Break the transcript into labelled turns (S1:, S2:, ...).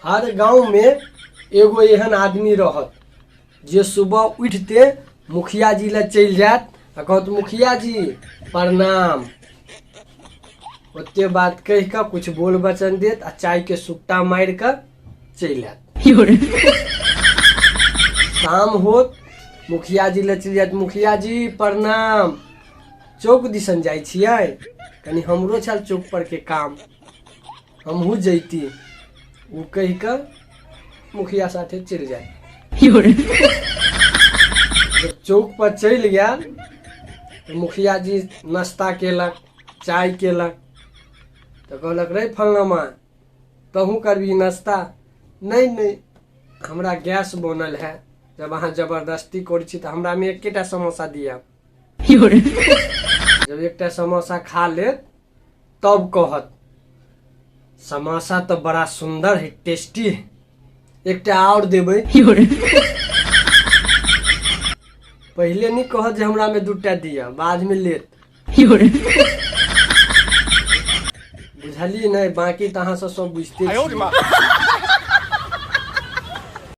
S1: हर गाँव में एगो एहन आदमी रहत जे सुबह उठते मुखिया जी लग चलि जायत आ कहत मुखिया जी प्रणाम। ओते बात कहि कऽ कुछ बोल वचन देत आ चाय के सुट्टा मारि कऽ चलि आयत। शाम होत मुखिया जी लग चलि जायत, मुखिया जी प्रणाम, चौक दिसन जाइ छियै, कनि हमरो छल चौक पर के काम, हमहूँ जैती। ओ कहि कऽ मुखिया साथे चलि जाय। जब चौक पर चलि गेल तऽ मुखिया जी नाश्ता केलक, चाय केलक, तऽ कहलक रे फलनामा तहूँ करबी नाश्ता? नहि नहि, हमरा गैस बनल है, जब अहाँ जबरदस्ती करै छी तऽ हमरामे एकेटा समोसा दिअ। जब एकटा समोसा खा लेत तब कहत समोसा तऽ बड़ा सुंदर है, टेस्टी है, एकटा आओर देबै। पहिले नहि कहत जे हमरा में दूटा दिअ, बाद में लेत। बुझलियै नहि? बाकी तऽ अहाँ सब सब बुझते छियै।